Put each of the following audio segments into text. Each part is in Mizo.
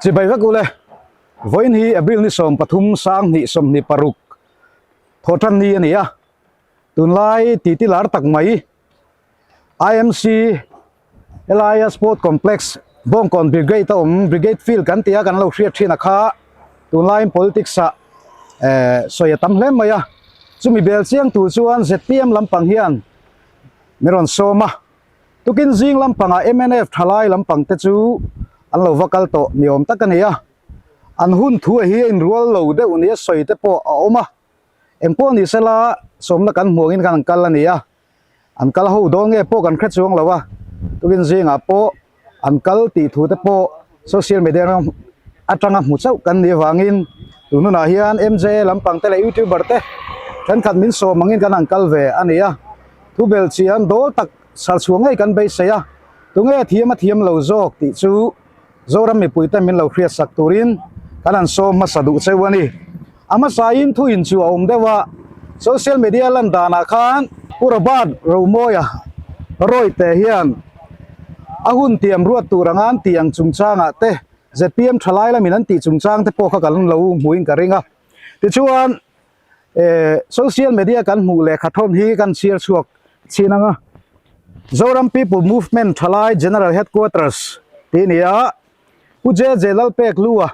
Chibai vek ule, vawiin hi April ni 13 2026 thawhtan ni a ni a, tunlai titi lar tak mai IMC helaia Sport Complex Bawngkawn Brigade a awm Brigade Field kan tih a kan lo hriat thin a kha tunlaiin politics ah eh sawi a tam hle mai a, chumi bel chiang tur chuan zpm lampang hian min rawn sawm a. Tukin zing lampangah mnf thalai lampang te chu an lo va kal tawh ni awm tak a ni a, an hun thu a hi a inrual lo deuh nia sawi te pawh a awm a, engpawh ni sela sawmna kan hmuh angin khan an kal a ni a, an kal ho dawn nge pawh kan hre chuang lo a, tukin zingah pawh an kal tih thu te pawh social media atanga hmu chauh kan nih avangin tun hunah hian MJ lampang te leh youtuber te thenkhat min sawm angin kan han kal ve a ni a, thu bel chian dawl tak sarchhuah ngei kan beisei a, tunge thiam a thiam lo zawk tih chu Zoram mipui te min lo hriatsak turin kan han sawm hmasa duh cheu a ni. A hmasain thu in chu a awm deuh a, social media lan danah khan Pu Robert Romawia Rawite hian a hun tiam ruat tur anga an tih ang chungchangah te zpm thalai lamin an tih chungchang te pawh kha kan lo hmuhin ka ring a. Tichuan eh social media kan hmuh lehkha thawn hi kan chhiar chhuak chin ang a. Zoram People Movement thalai General Headquarters tih a ni a, Pu JJ Lalpek Lua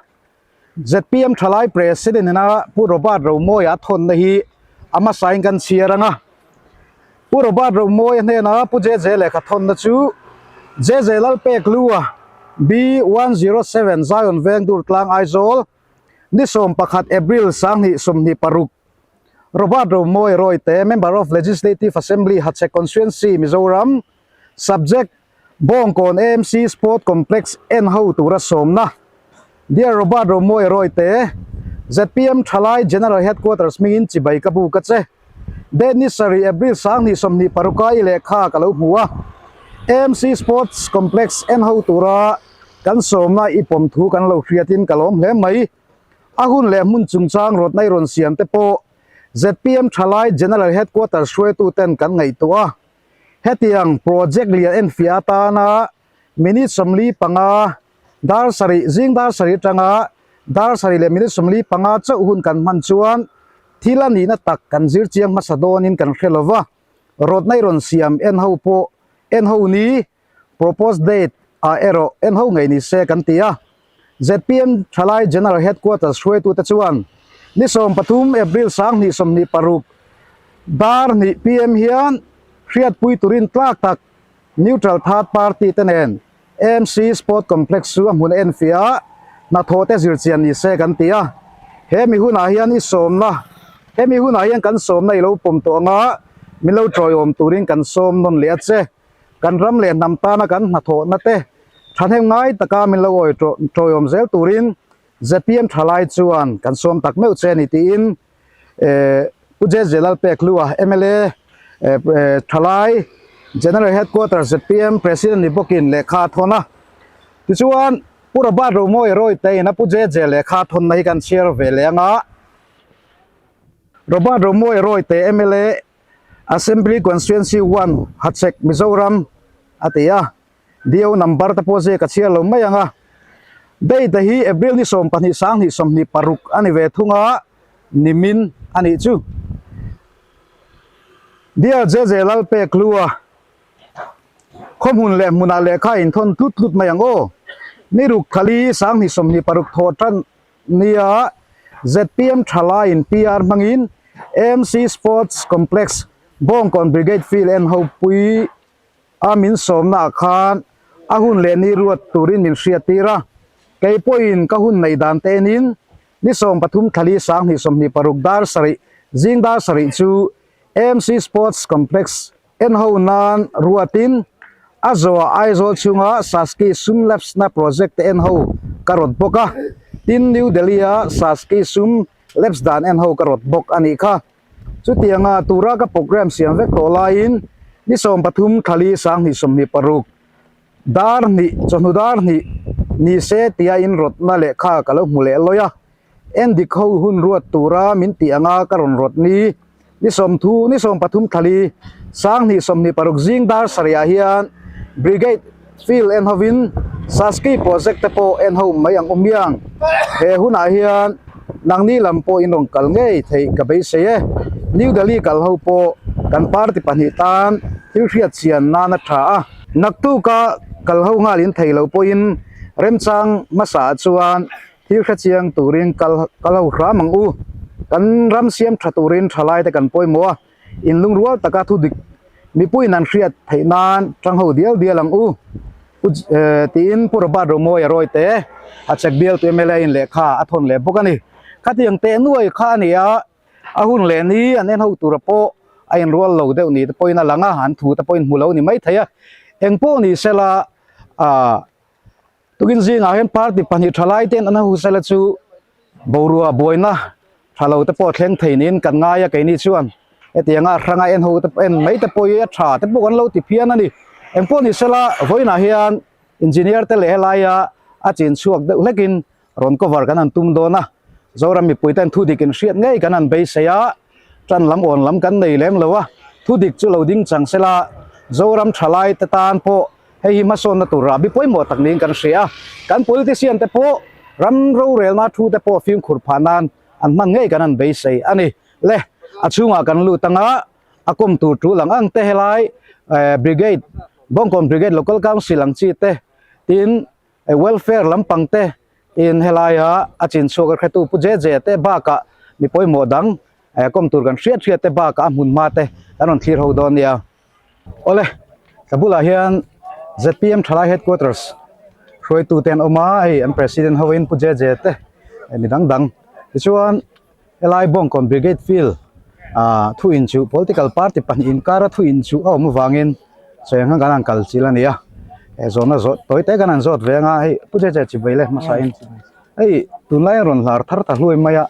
zpm thalai President ina Pu Robert Romawia a thawnna hi a hmasain kan chhiar ang a. Pu Robert Romawia hnena Pu JJ lehkha thawnna chu JJ Lalpek Lua B107 Zion Veng Durtlang Aizawl ni 11 April 2026 Robert Romawia Rawite Member of Legislative Assembly Hachhek Constituency Mizoram Subject Bawngkawn AMC Sport Complex en ho tura sawmna Dear Robert Romawia Rawite zpm Thalai General Headquarters hmingin chibai ka buk a che. Date ni 7 April 2026 i lehkha ka lo hmu a. AMC Sports Complex en ho tura kan sawmna i pawm thu kan lo hriatin ka lawm hle mai. A hun leh hmun chungchang rawtna i rawn siam te pawh zpm Thalai General Headquarters hruaituten kan ngaihtuah a. Hetiang project lian enfiah atana minute 45 dar sarih zing dar sarih atanga dar sarih leh minute 45 chauh hun kan hman chuan thil a nihna tak kan zir chiang hmasa dawnin kan hre lo va, rawtna i rawn siam en ho pawh en ho ni propose date ah erawh en ho ngei ni se kan ti a. Zpm Thalai General Headquarters hruaitute chuan ni 13 April 2026 dar hnih pm hian hriatpui turin tlak tak Neutral Third Party te nen AMC Sport Complex chu a hmun enfiah a, hnathawh te zirchian ni se kan ti a. He mi hunah hian i sawmna, he mi hunah hian kan sawmna i lo pawm tawh anga min lo tawiawm turin kan sawm nawn leh a che. Kan ram leh hnam tana kan hnathawhna te thahnem ngai taka min lo awi tawiawm zel turin zpm thalai chuan kan sawm tak meuh che a ni tiin Pu JJ Lalpekhlua mla thalai General Headquarters zpm President ni bawkin lehkha a thawn a. Tichuan Pu Robert Romawia Rawite in a Pu JJ lehkha a thawnna hi kan chhiar ve leh ang a. Robert Romawia Rawite mla Assembly Constituency 1 Hachhek Mizoram a ti a. DO number te pawh zek a chhiar lo mai ang a. Date hi April ni 12 2026 a ni ve thung a, nimin a nih chu. Dear JJ Lalpekhlua, khaw hmun leh hmunah lehkha inthawn tlut tlut mai ang aw. Ni ruk thali 2026 thawh tan nia zpm thalaiin PR hmangin AMC Sports Complex Bawngkawn Brigade Field en hopui a min sawmna ah khan a hun leh ni ruat turin min hriat tir a, kei pawhin ka hun neih dan te enin ni 13 thlali 2026 dar sarih zing dar sarih chu AMC Sports Complex en ho nan ruatin a zawhah Aizawl chhunga Saski Sum Labs na project te en ho ka rawt bawk a, tin New Delhi-a Saski Sum Labs dan en ho ka rawt bawk a nih kha. Chutianga tura ka program siam vek tawh laiin ni 13 thlali 2026 dar hnih chawhnu dar hnih ni se tia inrawtna lehkha ka lo hmu leh lawi a, endik ho hun ruat tura min tih anga ka rawn rawt ni ni 30 ni 13 thlali 2026 zing dar sarihah hian Brigade. Field en hovin Saski project te pawh en ho mai ang awm hiang. He hunah hian nangni lam pawh in rawn kal ngei theih ka beisei e. New Delhi kal ho pawh kan party pahnih tan thil hriat chian nan a tha a. Naktuka kal ho nghal in thei lo pawhin remchang hmasa ah chuan thil hre chiang turin kal kal ho hram ang u. Kan ram siam tha turin thalai te kan pawimawh a. Inlungrual taka thu dik mipuiin an hriat theih nan tang ho dial dial ang u. Pu tiin Pu Robert Romawia Rawite a check bial tu mla in lehkha a thawn leh bawk a ni. Khatiang teh nuai kha a ni a, a hun leh ni an en ho tura pawh a inrual lo deuh ni te pawhin a lang a, an thu te pawhin hmu lo ni mai thei a. Eng pawh ni sela ah Tukin zingah hian party pahnih thalai ten an hu sela chu boruah buaina tha lo te pawh thleng thei niin kan ngai a keini chuan hetianga hranga en ho te en mai te pawh hi a tha te pawh kan lo ti phian a ni. Engpawh ni sela vawiinah hian engineer te leh helaia a chin chhuak deuh hlekin rawn cover kan han tum dawn a, Zoram mipui ten thu dik inhriat ngei kan han beisei a, tan lam awn lam kan nei lem lo a, thu dik chu lo ding chang sela Zoram thalai te tan pawh Hei hi hmasawnna tur rahbi pawimawh tak niin kan hria a, kan politician te pawh ram rorelna thu te pawh fimkhur phah nan an hman ngei kan han beisei a ni. Le, a chhungah kan lut anga a kawm tur tul ang ang te helai Brigade, Bawngkawn Brigade Local Council ang chi te tin welfare lampang te tin helaia a chin chhuak a hretu Pu Jeje te bakah mi pawimawh dang kawm tur kan hriat hriat te bakah a hmun hma te kan rawn thlir ho dawn nia. Awle, ka bulah hian zpm Thalai Headquarters hruaitu te an awm a, hei an President ho in Pu Jeje te mi dang dang. Tichuan helai Bawngkawn Brigade Field ah thu in chu political party pahnih inkara thu in chu a awm avangin sawi ang khan kan han kal chilh a ni a, zawhna zawh tawi te kan han zawt ve anga hei Pu Jeje chibai le hmasa in hei tunlai a rawn hlar thar ta hluai mai a,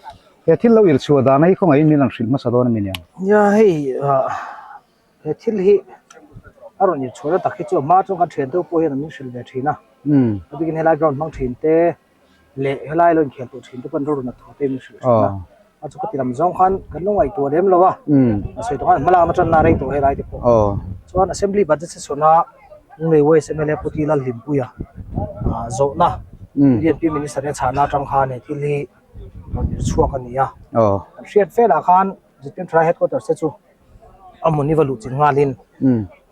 he thil lo irchhuah dan hi khawngaihin min rawn hrilh hmasa dawn a mi niang. Nia hei ah. He thil hi a rawn inchhuahna tak hi chu a hma chuan kan thian deuh pawh hian min hrilh ve thin a, a bikin helai ground hmang thin te leh helai lo inkhel tawh thin te pawh an rawrun a thu te min hrilh thin a, a chu ka ti lam zawng khan kan lo ngaihtuah lem lo a, a sawi tawh khan hma lakna tanna rei tawh helai te pawh chuan assembly budget session a Lunglei West mla Pu Tila Hlimpuia zawhna BNP minister hian chhahna atang khan he thil hi rawn inchhuak a ni a, kan hriat velah khan zpm thalai headquarters te chu. A hmun hi va luh chin nghalin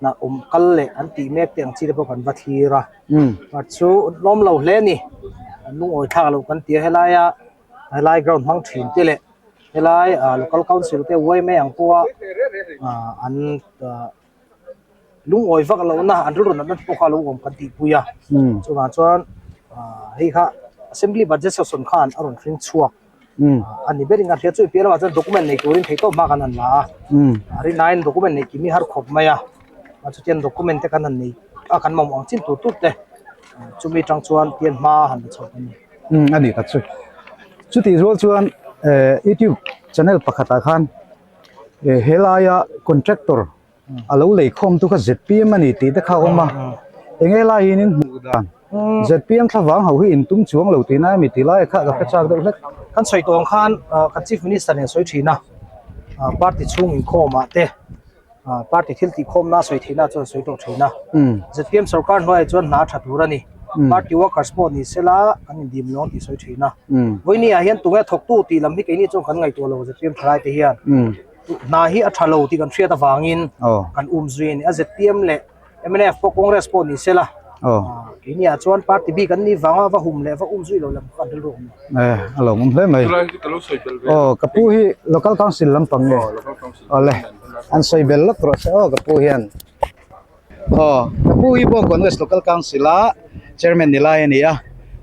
hnah awm kal leh an tih mek te ang chi te pawh kan va thlir a a chu lawm lo hle a ni an lungawi thlak loh kan ti a helaia helai ground hmang thin te leh helai ah local council te uai mai ang pawha ah an ah lungawi vak lohna an rilru natna te pawh kha a lo awm kan tihpui a chuvang chuan ah hei kha assembly budget session khan a rawn hring chhuak. A ni ber in a hria chu piah lamah chuan document nei turin theihtawp hma kan han la a a rinaiin document nei kim hi har khawp mai a chutiang document te kan han nei a kan mamawh ang chin tur tur te chumi atang chuan tian hma han la chho a ni. A ni tak chu chutih rual chuan youtube channel pakhatah khan helaia contractor A lo lei khawm tu kha zpm a ni tih te kha a awm a, eng nge lai hian in hmuh dan? Zpm thlavang ho hi in tum chuang lo tih nai a mi tih lai kha ka hre chak deuh hlek. Kan sawi tawh ang khan kan Chief Minister nen sawi thin a, party chhung inkhawmah te party thil tih khawmna sawi theihna chuan sawi tawh thin a. Zpm sorkar hnuaiah chuan hna tha tur a ni. Party workers pawh ni sela kan indim lo ang tih sawi thin a. Vawinia hian tunge thawktu tih lam hi keini chuan kan ngaihtuah lo zpm thalai te hian. Hna hi a tha lo tih kan hriat avangin kan um zui a ni. A zpm leh mnf pawh Congress pawh ni sela keiniah chuan party bik an nih vanga va hum leh va um zui lo lam kha kan rilru awm lo. E a lo awm hle mai. Aw ka pu hi local council lampang nge? Awle an sawi bel lawk rawh se aw ka pu hian. Aw, ka pu hi Bawngkawn West Local Council a Chairman ni lai a ni a,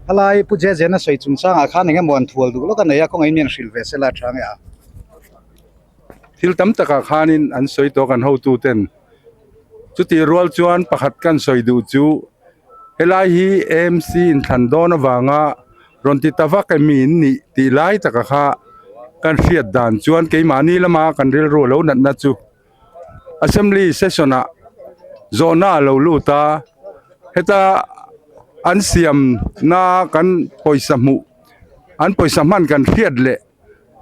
helai Pu Jejen a sawi chungchangah khan eng emaw an thual duh lawk a nei a, kawngaihin mi an hrilh ve se la tha nge a. Thil tam takah khanin an sawi tawh kan hotuten. Chutih rual chuan pakhat kan sawi duh chu helai hi AMC inthlan dawn avanga rawn ti ta vak emi in nih tih lai taka kha kan hriat dan chuan keimahni lama kan rilru lo natna chu Assembly session ah zawhna a lo lut a, heta an siam na kan pawisa hmuh an pawisa hman kan hriat leh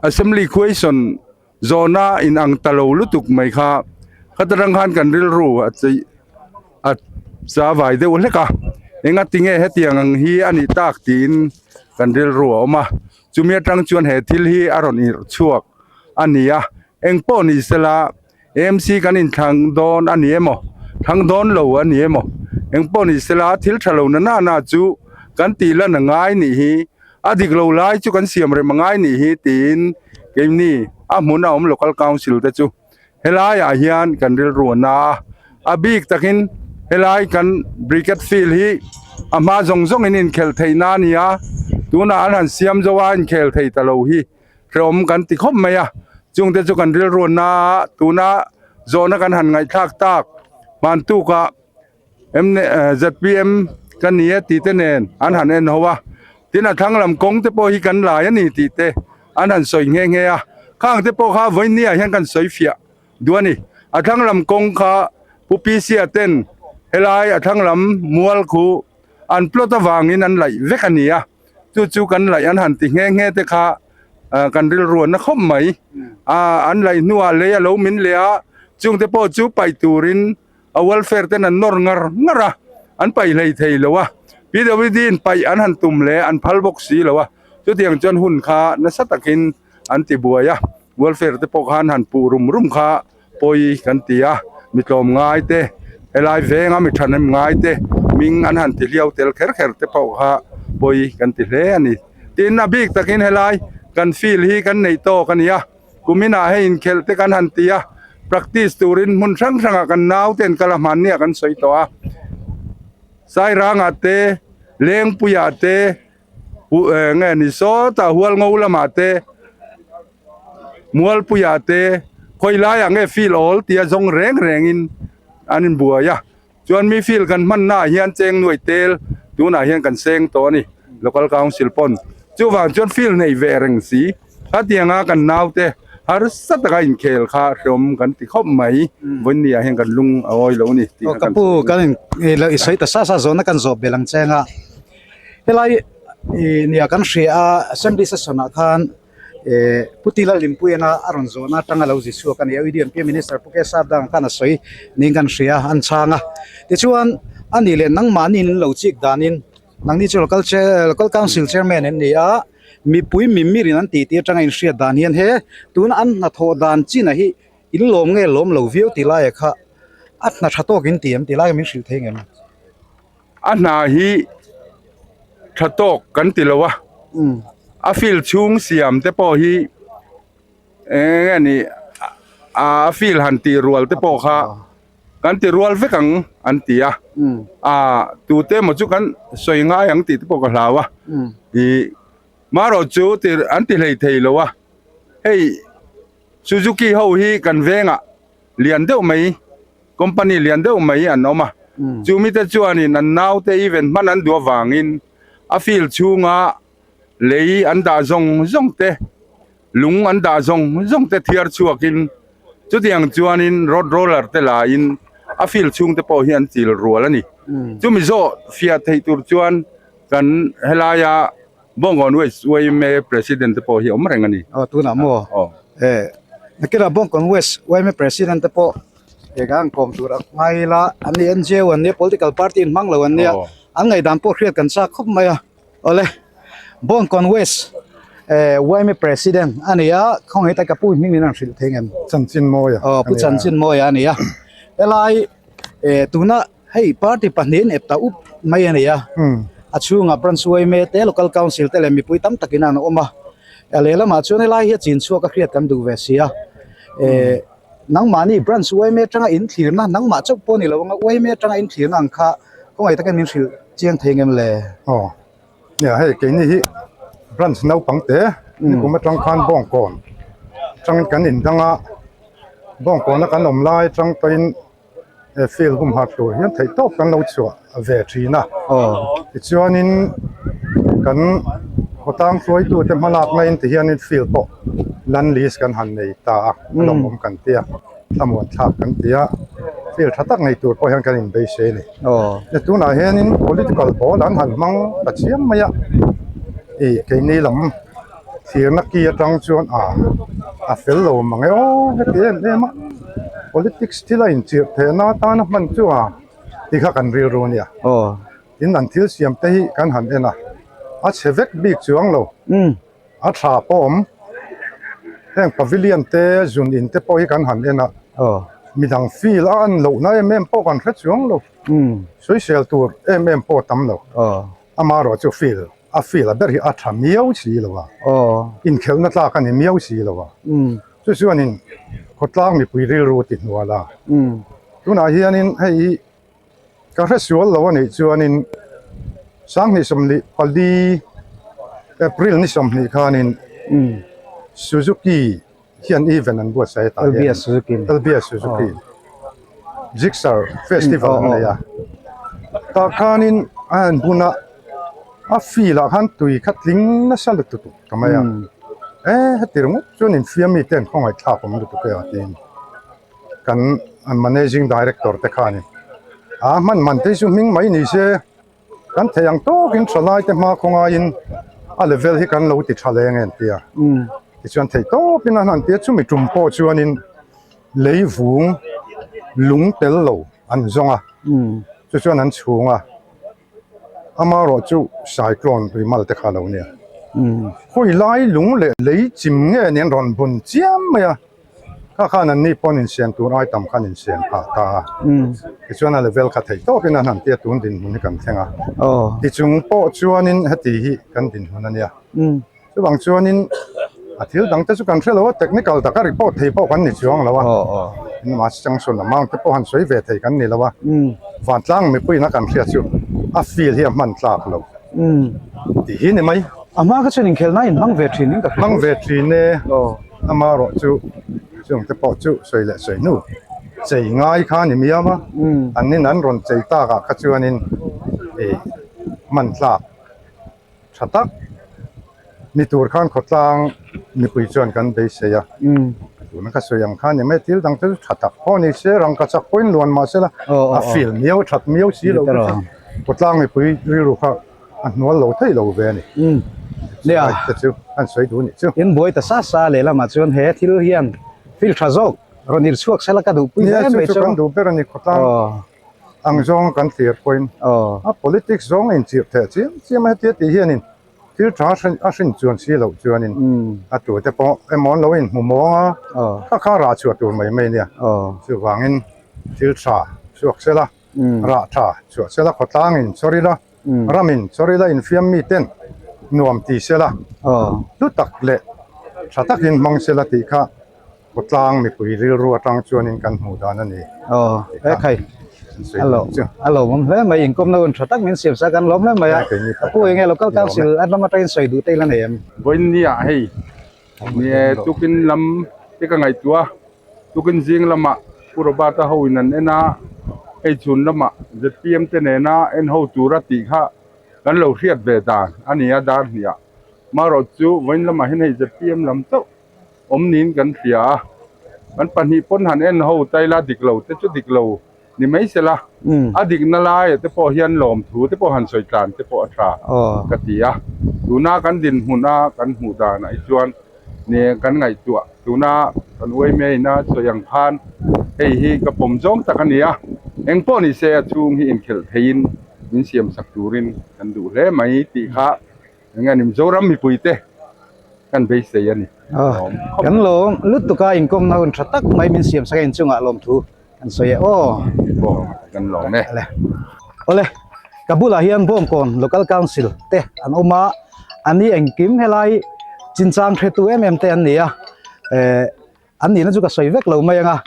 assembly question zawhna in ang ta lo lutuk mai kha khata tang khan kan rilru a chei a cha vai deuh hlek a. Engatinge hetiang ang hi a nih tak tiin kan rilru a awm a, chumi atang chuan he thil hi a rawn irh chhuak a ni a, engpawh ni sela AMC kan inthlang dawn a ni emaw, thlang dawn lo a ni emaw, engpawh ni sela thil tha lo na na na chu kan tih lan a ngai nih hi, a dik lo lai chu kan siam rem a ngai nih hi tiin keini a hmun a awm local council te chu helai ah hian kan rilru a na a, a bik takin helai kan brigade field hi a hma zawng zawngin inkhelh theihna a ni a, tunah an han siam zo a inkhel thei ta lo hi. Hrehawm kan ti khawp mai a, chungte chu kan rilruanna a tuna zawhna kan han ngaihthlak tak hmantukah zpm ka ni e tih te nen an han en ho a, tin a thlang lam kawng te pawh hi kan lai a ni tih te an han sawi nghe nghe a, khang te pawh kha vawiin ah hian kan sawi fiah duh a ni. A thlang lam kawng kha Pu Pisia ten helai a thlang lam mual khu an plot avangin an laih vek a ni a. Chu chu kan laih an han ti nghe nghe te kha kan rilru na khawp mai. An laih hnuah lei a lo min leh a, chungte pawh chu paih turin a welfare ten an nawr ngar ngar a, an paih hlei thei lo a. PWD in paih an han tum leh an phal bawk si lo a, chutiang chuan hun kha nasa takin an ti buai a, welfare te pawh khan han puh rum rum kha pawi kan ti a, mi tlawm ngai te helai venga mi thahnem ngai te hming an han ti hliau tel kher kher te pawh kha pawi kan ti hle a ni. Tin, a bik takin helai kan field hi kan neih tawk a ni a, kuminah hei inkhelh te kan han ti a, practice turin hmun hrang hrangah kan nau ten kal a hmanni ah kan sawi tawh a, Sairangah te, Lengpuiah te, nge ni sawtah Hualngo lamah te, Mualpuiah te khawi laiah nge field awl tia zawng reng rengin an inbuai a, chuan mi field kan hmannaah hian cheng nuai tel tunah hian kan seng tawh a ni local council pawn chuvang chuan field nei ve reng si khatianga kan naute harsa taka inkhel kha hreawm kan ti khawp mai vawiin ah hian kan lung a awi lo a ni tih kha Ka pu kan in i sawi ta sa sa zawhna kan zawh belh ang cheng a helai nia kan hria a assembly session ah khan Eh Pu Tila Limpuiana a rawn zawhna atanga lo zi chhuak a ni a, UDMP Minister Pu Kesar Dang khan a sawi niin kan hria a, an chhang a. Tichuan a nih leh nangmahni in lo chik danin nangni chu local chair local council chairman an ni a, mipui mimirin an tih tih atanga inhriat dan hian he tuna an hnathawh dan chin a hi in lawm nge lawm lo viau tih laia kha a hna tha tawk in ti em tih laia min hrilh thei ngem? A hna hi tha tawk kan ti lo a, a field chhung siam te pawh hi eng nge ni a field han tih rual te pawh kha kan ti rual vek ang an ti a, ah tute emaw chu kan sawi ngai ang tih te pawh ka hlau a, ih marawh chu an ti hlei thei lo a, hei Suzuki ho hi kan vengah lian deuh mai company lian deuh mai an awm a, chu mite chuanin an naute event hman an duh avangin a field chhunga lei an dah zawng zawng te, lung an dah zawng zawng te thiar chhuakin chutiang chuanin road roller te lain a field chhung te pawh hi an chil rual a ni. Chumi zawh fiah theih tur chuan kan helaia Bawngkawn West yma President te pawh hi awm reng a ni. Aw tunah maw? Aw. Eh nakila Bawngkawn West yma President te pawh eng ang kawm tur a ngai ila an ni NGO an nia political party in hmang lo an nia an ngaihdan pawh hriat kan chak khawp mai a. Awle Bawngkawn West eh yma President a ni a khawngaih tak ka pu hming in an hrilh thei ngem? Chanchin Mawia. Aw Pu Chanchin Mawia a ni a. Helai eh tuna Hei party pahnihin ep ta up mai a ni a, a chhungah branch yma te local council te leh mipui tam takin an awm a, a lehlamah chuan helai hi a chin chhuak a hriat kan duh ve si a, eh nangmahni branch yma atanga in thlirna nangmah chauh pawh a ni lo ang a, yma atanga in thlirna ang kha khawngaih takin min hrilh chiang thei ngem le? Aw, nia hei keini hi branch naupang te nikum atang khan Bawngkawn atangin kan indang a, Bawngkawna kan awm lai atang pawhin he field humhar tur hian theih tawp kan lo chhuah ve thin a tichuanin kan khawtlang hruaitute hmalakna in ti hianin field pawh land lease kan han nei ta a a lawmawm kan ti a thlamuan thlak kan ti a field tha tak nei tur pawh hian kan inbeisei a ni tunah hianin political ball an han hmang ta chiam mai a ih keini lam. Thirna ki atang chuan ah a fel lo mang e aw heti em em a politics thil a inchirh theihna atana hman chu a ti kha kan rilru a nia. Tin an thil siam te hi kan han en a, a chhe vek bik chuang lo. A tha pawh awm. Heng pavilion te zun in te pawh hi kan han en a, midang field a an lohna em em pawh kan hre chuang lo. Sawisel tur em em pawh a tam lo. Amaherawh chu field a field a ber hi a tha miau si lo a, inkhelhna tlak a ni miau si lo a. Chu chuanin khawtlang mipui rilru ti hnual a. Tunah hianin hei hi Ka hre sual lo a nih chuanin 2024 April ni 20 khanin Suzuki hian event an buatsaih tah hian LBS Suzuki LBS Suzuki Gixxer Festival an nei a tah khanin a han bun a a field ah khan tui kha tling nasa lutuk ta mai a e heti ringawt chuan infiam mite an khawngaihthlak awm lutuk e a tiin. Kan managing director te khanin a hman man te hi chu hming mai ni se kan theih ang tawkin thalai te hma khawngaiin a level hi kan lo ti tha leng em tia tichuan theih tawpin an han tia chumi tum pawh chuanin lei vung lung tel lo an zawng a chu chuan an chhung a. Amaherawh chu cyclone rimal te kha lo nia. Khawi lai lung leh lei chim nge nen rawn bun chiam mai a, kha khan an ni pawn insiam tur ai tam khan insiam phah ta a. Tichuan a level kha theih tawkin an han tia tun dinhmun hi kan thleng a. Tichung pawh chuanin heti hi kan dinhmun a nia. Chuvang chuanin a thil dang te chu kan hre lo a, technical taka report thei pawh kan ni chuang lo a, mahse junction amount te pawh han sawi ve thei kan ni lo a, vantlang mipuiin a kan hriat chu a field hi a hman tlak lo tih hi ni mai. A hma kha chuan inkhelhna in hmang ve thin in ka hria. Hmang ve thin e, amaherawh chu chung te pawh chu sawi leh sawi hnu chei ngai kha a ni miau a, an nin an rawn chei takah kha chuanin ih hman tlak. Tha tak ni tur khan khawtlang mipui chuan kan beisei a, tuna ka sawi ang khan ni mai thil dang te chu tha tak pawh ni se rangka chak pawhin luan mah se la a feel miau that miau si lo te chu khawtlang mipui rilru kha a hnual lo thei lo ve a ni. Nia te chu an sawi duh a nih chu. In buai ta sa sa lehlamah chuan he thil hian feel tha zawk rawn irchhuak sela ka duhpui hle mai chu. Nia chu chu kan duh ber a ni khawtlang. Ang zawng kan thlir pawhin a politics zawng a inchirh theh chiam chiam a, hetia tih hianin thil tha a hrin chuan si loh chuanin a tute pawh emaw an lo inhmu mawng a, kha kha rah chhuah tur mai mai nia. Chuvangin thil tha chhuak sela, rah tha chhuah sela, khawtlangin chawrila, ramin chawrila infiam miten nuam ti sela, hlu tak leh tha takin hmang sela tih kha Khawtlang mipui rilru atang chuanin kan hmuh dan a ni. Aw, he khai. A lo, a lawmawm hle mai. Inkawmna hun tha tak min siam sa kan lawm hle mai a. A pu enge local council a lam atangin sawi duh te ila nei em? Vawinia hei, ni e, tukin lam te ka ngaihtuah a, tukin zing lamah Pu Robert-a ho in an en a, hei chhun lamah zpm te nena en ho tura tih kha kan lo hriat ve dan a ni a, dar hniah. Marawh chu vawiin lamah hian hei zpm lam chauh awm niin kan hria a, kan pahnih pawn han en ho taila dik lo te chu dik lo ni mai se la, a dikna laiah te pawh hian lawmthu te pawh han sawi tlan te pawh a tha ka ti a, tuna kan dinhmun a kan hmuh danah hi chuan ni kan ngaihtuah tuna kan uaime ina sawi ang khan hei hi ka pawm zawng tak a ni a, engpawh ni se a chhung hi inkhelh theiin min siam sak turin kan duh hle mai tih kha. Eng nge ni Mizoram mipuite kan beisei a ni. Kan lawm lutuk a inkawmna hun tha tak mai min siam sak a inchungah lawmthu kan sawi e aw. Aw kan lawm e. Awle ka bulah hian Bawngkawn Local Council te an awm a, an ni engkim helai chinchang hretu em em te an ni a, eh an nihna chu ka sawi vek lo mai ang a,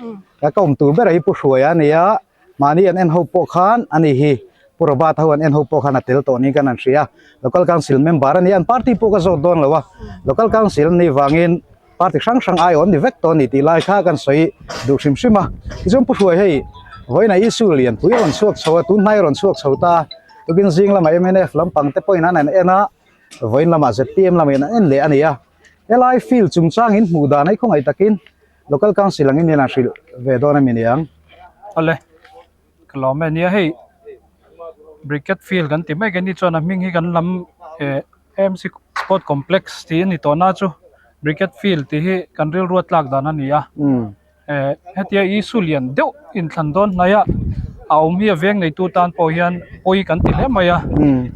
ka ka awm tur ber hi Pu Hruaia a ni a. Mahni an en ho pawh khan a ni hi Pu Robert ho an en ho pawh khan a tel tawh niin kan han hria a, Local Council member a ni a, an party pawh ka zawt dawn lo a, Local Council an nih vangin party hrang hrang ai awn ni vek tawh a ni tih lai kha kan sawi duh hrim hrim a. Tichuan Pu Hruai hei vawiinah issue lianpui a rawn chhuak chho a, tun hnai a rawn chhuak chho ta a, tukin zing lamah mnf lampang te pawhin an han en a, vawiin lamah zpm lamin an en leh a ni a, helai field chungchangin hmuh dan hi khawngaih takin Local Council angin hian an hrilh ve dawn a mi niang. Awle, ka lawm e. Nia hei Briquette Field kan ti mai ke ni chuan a hming hi kan lam eh AMC Sport Complex tih a ni tawh na chu Briquette Field tih hi kan rilru a tlak dan a ni a. Eh hetia Isu lian deuh inthlan dawn hnaih a. a awm hi a veng neitu tan pawh hian pawi kan ti hle mai a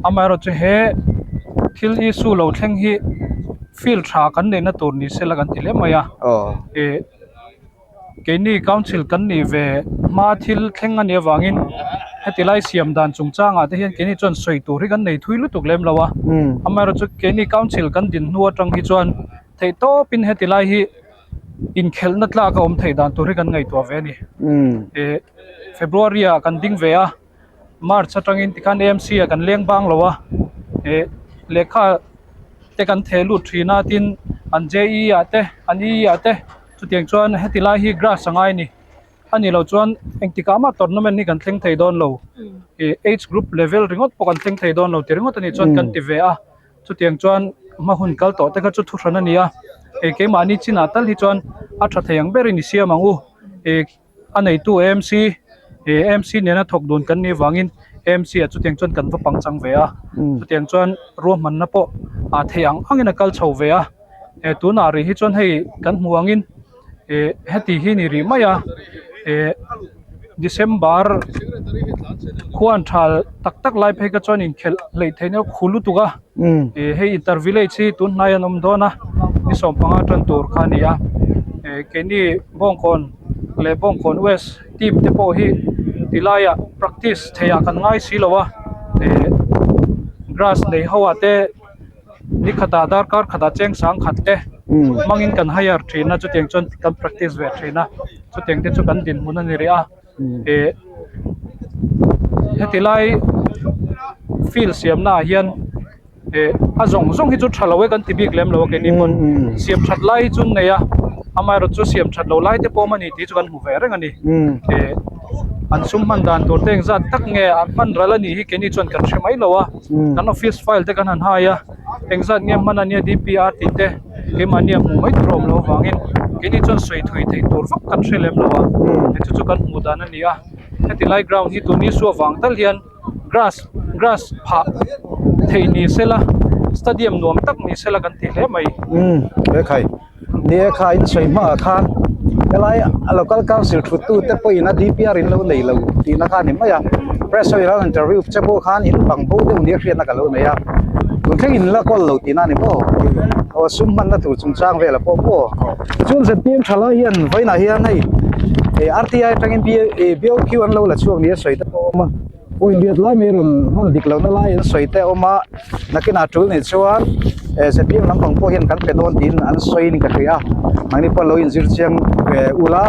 amaherawh chu he thil issue lo thleng hi field tha kan neihna tur ni sela kan ti hle mai a ih keini council kan nih ve hma thil thleng a nih avangin heti lai siam dan chungchangah te hian keini chuan sawi tur hi kan nei thui lutuk lem lo a amaherawh chu keini council kan din hnu atang hi chuan theih tawpin heti lai hi inkhelhna tlak a awm theih dan tur hi kan ngaihtuah ve a ni. Ih February ah kan ding ve a, March atangin tikhan AMC ah kan leng bang lo a, ih lehkha te kan theh lut thin a tin an JE ah te an EE ah te chutiang chuan heti lai hi grass a ngai a ni. A nih loh chuan engtikah mah tournament hi kan thleng thei dawn lo, ih age group level ringawt pawh kan thleng thei dawn lo ti ringawt a nih chuan kan ti ve a. Chutiang chuan hma hun kal tawh te kha chu thuhran a ni a, eh keimahni chinah tal hi chuan a tha thei ang berin i siam ang u, eh a neitu AMC eh AMC nena thawk dun kan nih vangin AMC ah chutiang chuan kan va pangchang ve a, chutiang chuan ruahmanna pawh a theih ang angin a kal chho ve a, eh tunah rih hi chuan hei kan hmu angin eh heti hi ni rih mai a, eh December khuan tha tak tak lai phei kha chuan inkhelh hleih theihna khu lutuk a eh hei inter village hi tun hnai an awm dawn a ni 15 tan tur kha a ni a eh keini Bawngkawn leh Bawngkawn West team te pawh hi tilaiah practice theih ah kan ngai si lo a eh grass nei ho ah te. Ni khatah darkar khatah cheng sang khat te hmangin kan hire thin a chutiang chuan kan practice ve thin a chutiang te chu kan dinhmun a ni rih a ih heti lai field siamna ah hian ih a zawng zawng hi chu tha lo e kan ti bik lem lo a keini pawn siam that lai hi chu an nei a amaherawhchu chu siam that lo lai te pawh a awm a ni tih chu kan hmu ve reng a ni ih an sum hman dan tur te engzat tak nge an hman ral a nih hi keini chuan kan hre mai lo a. Kan office file te kan han hai a engzat nge hman ania D_P_R tih te keimahni a hmuh mai tur a awm loh avangin keini chuan sawi thui theih tur vak kan hre lem lo a hei chu chu kan hmuh dan a ni a heti lai ground hi tun issue avang tal hian grass grass phah theih ni sela stadium nuam tak ni sela kan ti hle mai. Ni e kha in sawi hmaah khan helai a local council thut tu te pawhin a D_P_R in lo nei lo tihna kha a ni mai a press ho in an interview che pawh khan in bang bo deuh nia hriatna ka lo nei a tun thleng in la kawl lo tihna a ni maw aw sum hmanna tur chungchang velah pawh maw chuan Z_P_M thalai hian vawiinah hian hei R_T_I atangin B_O_Q an lo la chhuak nia sawi te pawh a awm a. Point riat lai mai rawn hman dik lohna lai an sawi te a awm a, nakinah tul nih chuan eh zpm lampang pawh hian kan pe dawn tiin an sawiin ka hria a, mahni pawh lo inzir chiang ve ula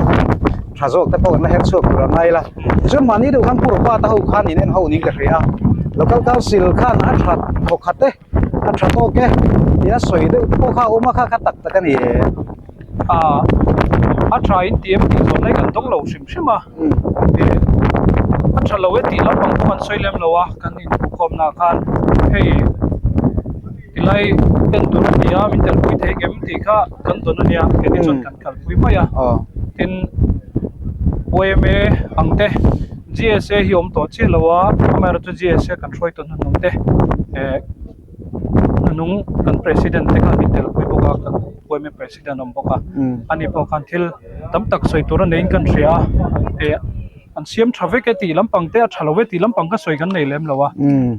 tha zawk te pawh kan la her chhuak tur a ngai la, tichuan mahni deuh khan Pu Robert-a ho khan in en ho niin ka hria a, local council khan a tha thawkhat e. a tha tawk e tia sawi deuh te pawh kha a awm a kha kha tak tak a ni e. Ah a tha in tih em tih zawh lai kan dawng lo hrim hrim a eh a tha lo e tih lampang pawh kan sawi lem lo a kan inhmuhkhawmna ah khan hei tilai en tur a ni a min telpui thei ngem tih kha kan dawn a nia keini chuan kan kalpui mai a tin yma ang te G_S_A hi awm tawh chiah lo a amaherawhchu G_S_A kan hruai tawh hnuhnung te eh hnuhnung kan president te khan min telpui bawk a kan yma president a awm bawk a ani pawh khan thil tam tak sawi tur a neiin kan hria a eh an siam tha vek e tih lampang te a tha lo e tih lampang kha sawi kan nei lem lo a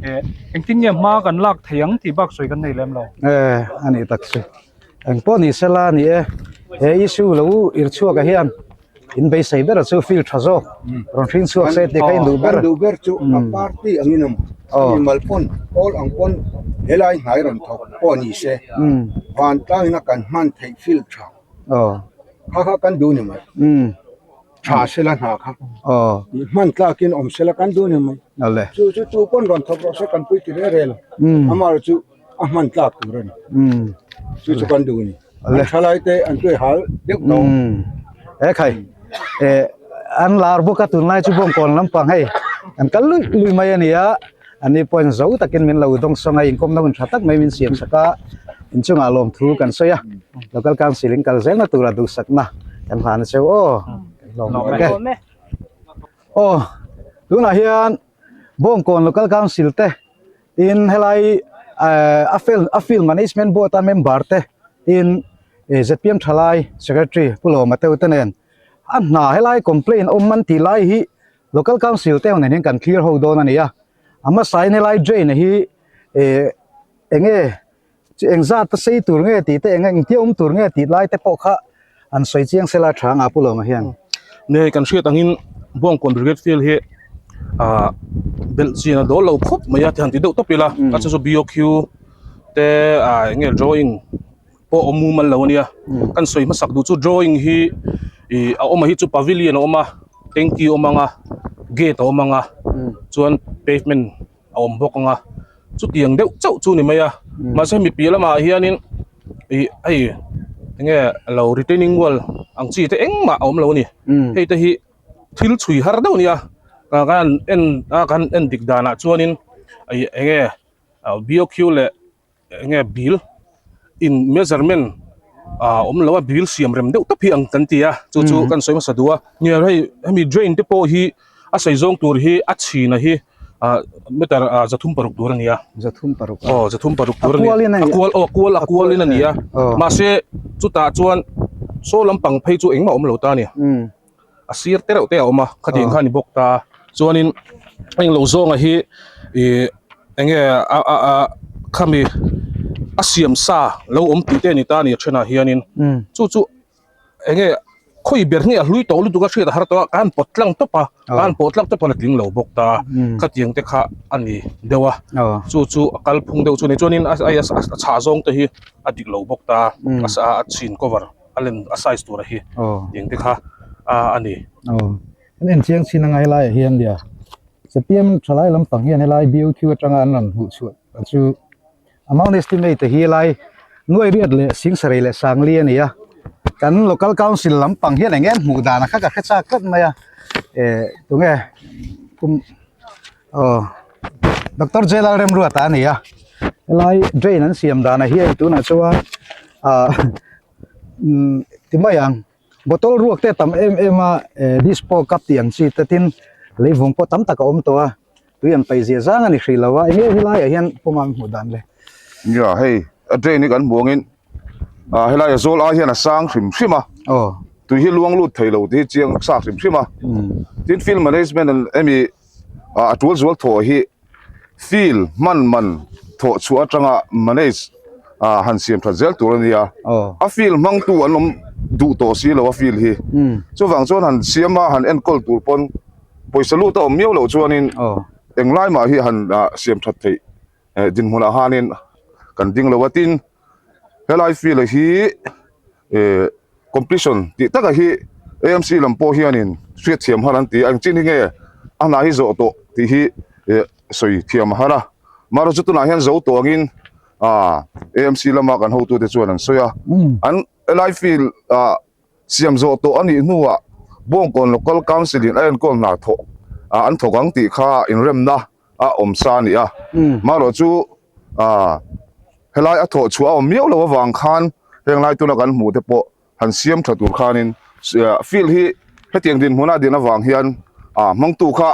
eh engtin nge hma kan lak thei ang tih bak sawi kan nei lem lo. Eh a nih tak chu engpawh ni sela a ni e he issue lo irchhuak ah hian. In beisei ber chu field tha zawk rawn hring chhuak se tih kha in duh ber. Kan duh ber chu a party angin a awm. Mimal pawn pawl ang pawn helai hnai rawn thawk pawh ni se vantlangin a kan hman theih field tha kha kha kan duh ni mai. Tha sela hna kha hman tlakin awm sela kan duh ni mai. Chu chu tu pawn rawn thawk rawh se kan pui ti reng reng lo. Amaherawhchu a hman tlak tur a ni. Chu chu kan duh a ni. An thalai te an tuai hal deuh tawh. E khai e an lar bawk a tunlai chu bawngkawn lampang hei an kal luih luih mai a ni a ani pawhin zo takin min lo dawng sawng a inkawmna hun tha tak mai min siam sak a inchungah lawmthu kan sawi a local council in kal zelna tura duhsakna kan hlan a cheu aw kan hlawm e aw tunah hian bawngkawn local council te Tin helai a field a field management board a member te tin zpm thalai secretary Pu Lawma teu te nen a hna helai complaint awm an tih lai hi. Local Council te ho nen hian kan thlir ho dawn a ni a, a hmasa in helai drain hi eh eng nge chu eng zat a sei tur nge tih te eng engtia awm tur nge tih lai te pawh kha an sawi chiang sela tha anga pu Lawma hian. Nge kan hriat angin Bawngkawn Brigade Field hi ah belh chian a dawl lo khawp mai a ti han ti deuh tawp ila a chu chu BOQ te ah eng nge drawing pawh awm mumal lo ania kan sawi hmasak duh chu drawing hi ih a awm a hi chu pavilion a awm a tanky a awm ang a gate a awm ang a chuan pavement a awm bawk ang a chutiang deuh chauh chu a ni mai a mahse mi piah lamah hianin ih hei enge lo retaining wall ang chi te engmah a awm lo a ni hei te hi thil chhui har deuh a nia kan en a kan en dik danah chuanin ih enge BOQ leh enge bill in measurement ah awm lo a bill siam rem deuh tawp hi ang kan ti a chu chu kan sawi hmasa duh a nia hei hemi drain te pawh hi a sawi zawng tur hi a chhin a hi ah meter ah 306 tur a ni a 306 aw 306 tur a ni a kual aw a kual a kual in a ni a mahse chutah chuan saw lampang phei chu engmah awm lo ta a ni. A sir te reuh te a awm a khatiang kha a ni bawk ta chuanin englo zawnga hi ih enge a a a khami a siam sa lo awm tih te a ni ta a ni a thenah hianin chu chu enge khawi ber nge a hlui tawh lutuk a hriat a har tawh a ka han pawt tlang tawp a ka han pawh tlang tawp a la tling lo bawk ta khatiang te kha a ni deuh a chu chu a kalphung deuh chu a ni chuanin a a chhah zawng te hi a dik lo bawk ta a chhin cover. a len a size tur a hi eng te kha a a ni. Aw an en chiang chin anga helai ah hian nia zpm thalai lampang hian helai BOQ atanga an rawn hmuh chhuah chu amount estimate hi helai nuai riat leh singsarei leh sangli a ni a kan local council lampang hian eng em hmuh dan a kha ka hre chak tlat mai a eh tunge kum Aw Doctor J Lalremruata a ni a helai drain an siam danah hian tunah chuan ah umm ti mai ang bottle ruak te a tam em em a eh dispo cup tih ang chi te tin leivung pawh tam tak a awm tawh a tui an paih zia zang a ni hrih lo a eng nge helai ah hian pawm ang hmuh dan le. Nia hei a drain hi kan hmu angin ah helai a zawl ai hian a sang hrim hrim a aw tui hi luang lut thei lo tih hi chiang sa hrim hrim a tin field management an emi a tul zual thawh hi field hman man thawh chhuah atanga manage ah han siam that zel tur a nia a field hmang tu an awm duh tawh si lo a field hi chuvang chuan han siam a han enkawl tur pawn pawisa lut a awm miau loh chuanin englai mah hi han siam that theih dinhmunah khanin kan ding lo a tin helai field hi eh competition tih taka hi AMC lam pawh hianin hriat thiam har an ti a engchin hi nge a hna hi zawh tawh tih hi eh sawi thiam a har a mahrawh chu tunah hian zo tawh angin ah AMC lama kan hotute chuan an sawi a an helai field ah siam zawh tawh a nih hnuah Bawngkawn Local Council in a enkawl hna thawh ah an thawk ang tih kha inremna a awm sa a ni a marawh chu ah helai a thawh chhuah a awm miau lo avang khan heng lai tuna kan hmuh te pawh han siam tha tur khanin field hi hetiang dinhmun a din avang hian ah hmangtu kha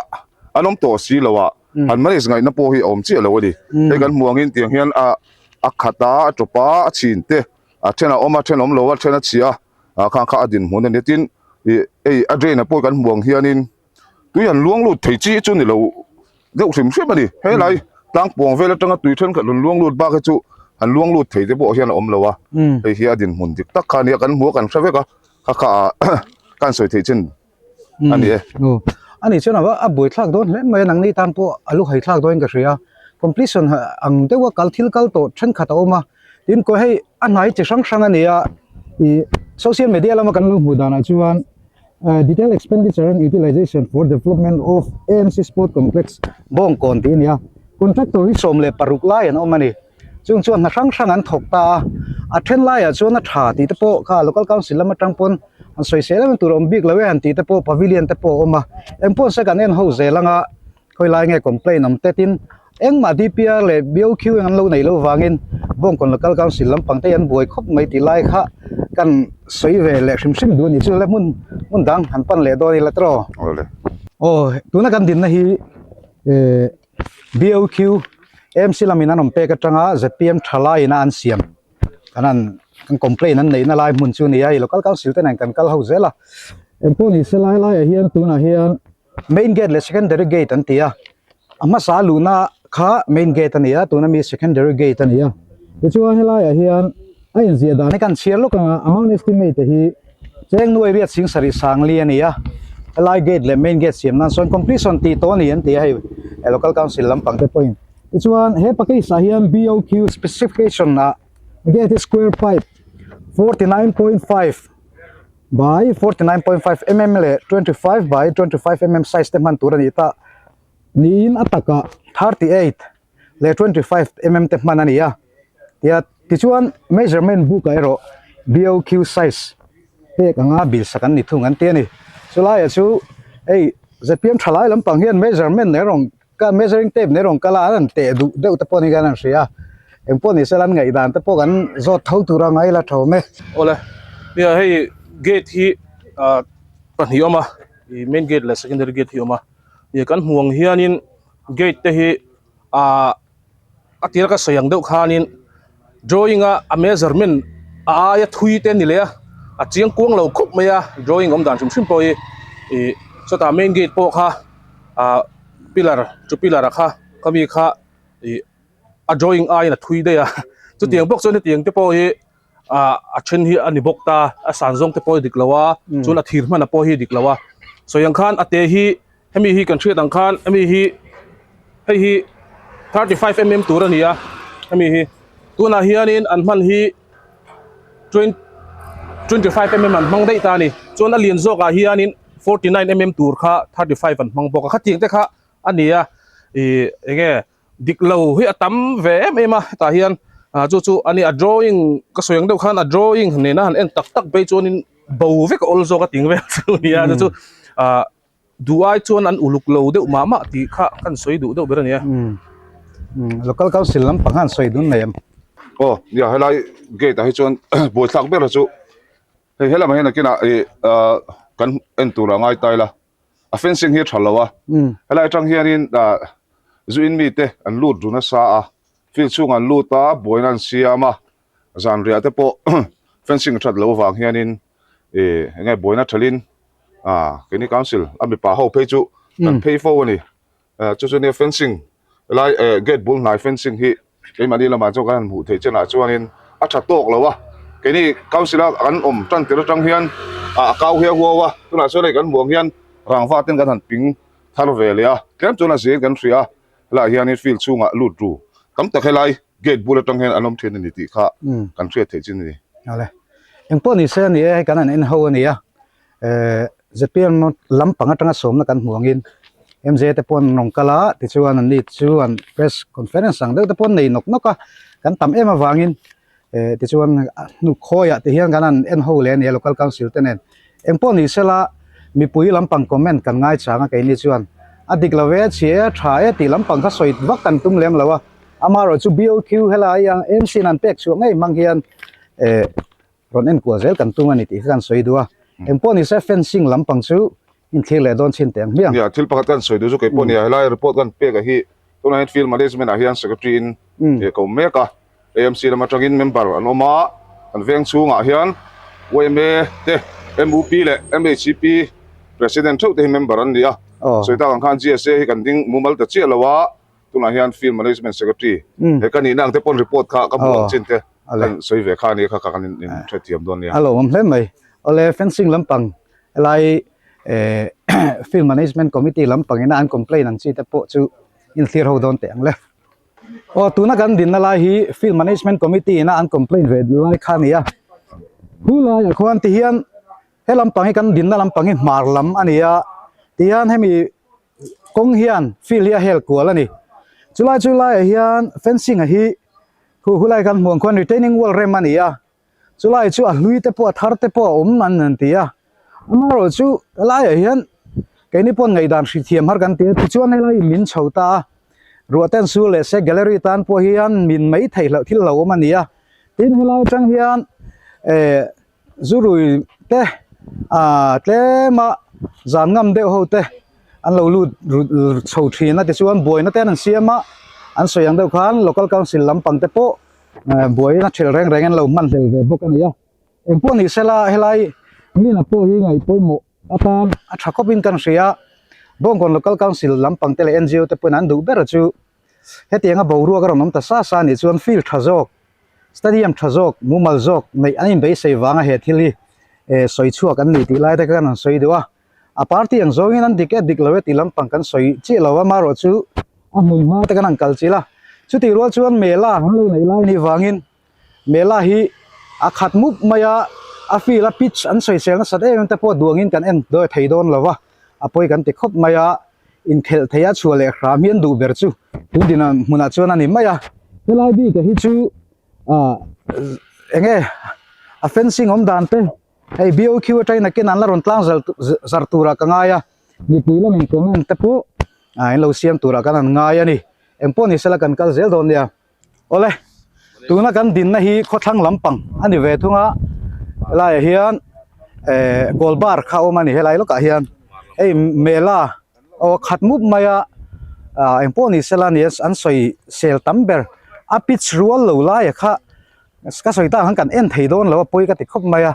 an awm tawh si lo a han manage ngaihna pawh hi a awm chiah lo a ni hei kan hmuh angin tiang hian a a khat a a tawp a a chhin te a then a awm a then a awm lo a then a chhia a khang kha a dinhmun a ni tin ih hei a drain ah pawh kan hmuh ang hianin tui an luang lut thei chi chu ni lo deuh hrim hrim a ni helai tlang pawng vel atanga tui thenkhat rawn luang lut bak hi chu han luang lut thei te pawh hian a awm lo a hei hi a dinhmun dik tak kha a nia kan hmu a kan hre vek a kha kha ah kan sawi theih chin a ni e. A nih chuan a buai thlak dawn hle mai a nangni tan pawh a lu hai thlak dawn ka hria completion ang deuha kal thil kal tawh thenkhat a awm a tin kaw hei a hnai chi hrang hrang a ni a ih social media lama kan lo hmuh danah chuan Detailed expenditure and utilization for development of AMC Sport Complex Bawngkawn tih a ni a, contractor hi 16 lai an awm a ni. Chung chuan hna hrang hrang an thawk ta a, a then laiah chuan a tha tih te pawh kha local council lam atang pawn an sawi sel em tur a awm bik lo e han tih te pawh pavilion te pawh a awm a, engpawh se kan en ho zel anga Khawi lai nge complaint awm te tin engmah DPR leh BOQ eng an lo neih loh vangin Bawngkawn Local Council lampang te hi an buai khawp mai tih lai kha kan sawi ve leh hrim hrim duh a nih chu le hmun hmun dang han pan leh dawn ila tawh. Aw tuna kan dinna hi eh BOQ AMC lamin an awm pek atanga zpm thalai ina an siam kan an kan complaint an neihna lai hmun chu a ni a, local council te nen kan kal ho zel a. Engpawh ni se lai laiah hian tunah hian. Main gate leh secondary gate an ti a, a hmasa luhna kha main gate a ni a, tuna mi secondary gate a ni a. Tichuan helaiah hian a inziah dan hi kan chhiar lawk ang a, amount estimate te hi cheng nuai riat sing sarih sangli a ni a, helai gate leh main gate siam nan sawn completion tih tawh a ni an ti a hei local council lampang te pawhin. Tichuan he package ah hian BOQ specification ah gate hi square pipe 49.5 by 49.5 mm leh 25 by 25 mm size te hman tur a ni ta niin a takah 38 leh 25 mm te hman a ni a tia tichuan measurement book ah erawh BOQ size pek anga bil sak an ni thung an ti a ni chulaiah chu hei zpm thalai lampang hian measurement erawh Ka measuring tape nei rawn kal a, an han teh duh deuh te pawh ni khan an hria a, eng pawh ni sela an ngaihdan te pawh kan zawt tho tur a ngai la tho awm e. Awle, nia hei gate hi ah pahnih awm a, ih main gate leh secondary gate hi awm a, nia kan hmuh ang hianin gate te hi ah a tir a ka sawi ang deuh khanin drawing a a measurement a aia thui te a ni leh a, a chiang kuang lo khawp mai a drawing awm dan hrim hrim pawh hi ih chutah main gate pawh kha ah pillar chu pillar a kha khami kha ih a drawing aiin a thui daih a chutiang bawk chuan hetiang te pawh hi ah a then hi a ni bawk ta a san zawng te pawh hi dik lo a chuan a thir hman a pawh hi dik lo a sawi ang khan a te hi hemi hi kan hriat ang khan hemi hi hei hi 35 mm tur a ni a hemi hi tunah hianin an hman hi 25 mm an hmang daih ta a ni chuan a lian zawkah hianin 49 mm tur kha 35 an hmang bawk a khatiang te kha a ni a ih eng nge dik lo hi a tam ve em em a hetah hian ah chu chu a ni a drawing ka sawi ang deuh khan a drawing nena han en tak tak phei chuanin bo vek a awl zawk a ting vel chu a ni a chu chu ah. Duh ai chuan an uluk lo deuh mah mah tih kha kan sawi duh deuh ber a nia. Umm local council lampang khan sawi dun nei em? Aw nia helai gate ah hi chuan buaithlak ber chu hei helamah hian nakinah ih ah kan en tur a ngai ta ila a fencing hi a tha lo a helai atang hianin ah zu in mite an lut ru nasa a field chhungah an lut a buaina an siam a zanriah te pawh fencing a that loh avang hianin ih eng nge buaina thalin ah keini council a mipa ho phei chu kan phei fo a ni ah chu chu nia fencing helai eh gate bul hnai fencing hi keimahni lamah chuan kan han hmuh theih chenah chuanin a tha tawk lo a keini council a kan awm tan tir atang hian ah a kau hiau huau a tunah chuan hei kan hmuh ang hian rangva ten kan han ping thar ve leh a tlem chuan a zin kan hria a helaiah hianin field chhungah lut ru tam tak helai gate bul atang hian an awm thin a ni tih kha kan hriat theih chin a ni. Awle. Eng pawh ni se a ni e, hei kan han en ho a ni a. Eh zpm lampang atanga sawmna kan hmuh angin MJ te pawh an rawn kal a, tichuan an ni chu an press conference ang deuh te pawh an nei nawk nawk a, kan tam em avangin eh tichuan hnu khawiah te hian kan han en ho leh a ni a local council te nen engpawh ni sela mipui lampang comment kan ngai chang a keini chuan a dik lo e chhia e a tha e tih lampang kha sawi vak kan tum lem lo a amaherawh chu BOQ helai a MC in an pek chhuah ngei hmang hian eh rawn en kual zel kan tum a ni tih kha kan sawi duh a engpawh ni se fencing lampang chu inthlir leh dawn chhin teh ang hmiang. Nia thil pakhat kan sawi duh chu keipawh nia helai report kan pek a hi tunah hian field management ah hian secretary in ka awm mek a. AMC lam atangin member an awm a, kan veng chhungah hian yma te, MUP leh MHCP President theuh te hi member an ni a. Sawi tak ang khan GSA hi kan ding mumal ta chiah lo a, tunah hian Field Management Secretary he ka nihna ang te pawn report kha ka hmuh ang chin te kan sawi ve kha a nia kha kan inhrethiam dawn nia. A lo awm hle mai. Awle fencing lampang helai Field Management Committee lampang ina an complaint ang chi te pawh chu inthlir ho dawn teh ang le. Aw tuna kan dinna lai hi Field Management Committee ina an complaint ve lai kha a ni a chu laiah khuan ti hian he lampang hi kan dinna lampang hi hmar lam a ni a ti hian hemi kawng hian field hi a hel kual a ni chulai chu laiah hian fencing a hi khu hulai kan hmuh ang khuan retaining wall rem a ni a. Chulai chu a hlui te pawh a thar te pawh a awm an han ti a, amaherawh chu helaiah hian keini pawh ngaihdan hri thiam har kan ti a, tichuan helai min chho ta a, ruah ten sur leh se gallery tan pawh hian min mai theih loh thil lo awm a ni a, tin helai atang hian eh zurui te ah tlema zan ngam deuh ho te an lo lut chho thin a, tichuan buaina te an siam a, an sawi ang deuh khan local council lampang te pawh. Buaina thil reng reng an lo hman hlel ve bawk a ni a, engpawh ni sela helai Nina pawh hi ngaih pawimawh atan a tha khawpin kan hria a, Bawngkawn Local Council lampang te leh NGO te pawhin an duh ber chu hetianga boruak a rawn awm ta sa sa anih chuan field tha zawk, stadium tha zawk, mumal zawk neih an inbeisei vanga he thil hi eh sawi chhuak an ni tih lai te khan an sawi duh a. A party ang zawngin an dik e dik lo e tih lampang kan sawi chiah lo a, amaherawh chu a hmun hma te kan han kal chilh a. Chutih rual chuan mela an lo neih lai anih vangin Mela hi a khat mup mai a, a field a pitch an sawisel nasat em em te pawh duangin kan en dawi thei dawn lo va, a pawi kan ti khawp mai a, inkhelh theih a chhuah leh hram hi an duh ber chu tun din hmunah chuan a ni mai a. Helai bik ah hi chu ah eng nge a fencing awm dan te hei BOQ atangin nakin an la rawn tlang zal zar turah ka ngai a, mipui lamin comment te pawh ah in lo siam turah kan han ngai a ni, engpawh ni sela kan kal zel dawn nia. Awle, tuna kan dinna hi khawthlang lampang a ni ve thung a, helaiah hian eh goal bar kha a awm a ni helai lawkah hian hei mela aw khat mup mai a ah engpawh ni sela ni an sawi sel tam ber a pitch rual lo laia kha ka sawi tak ang kan en thei dawn lo a pawi ka ti khawp mai a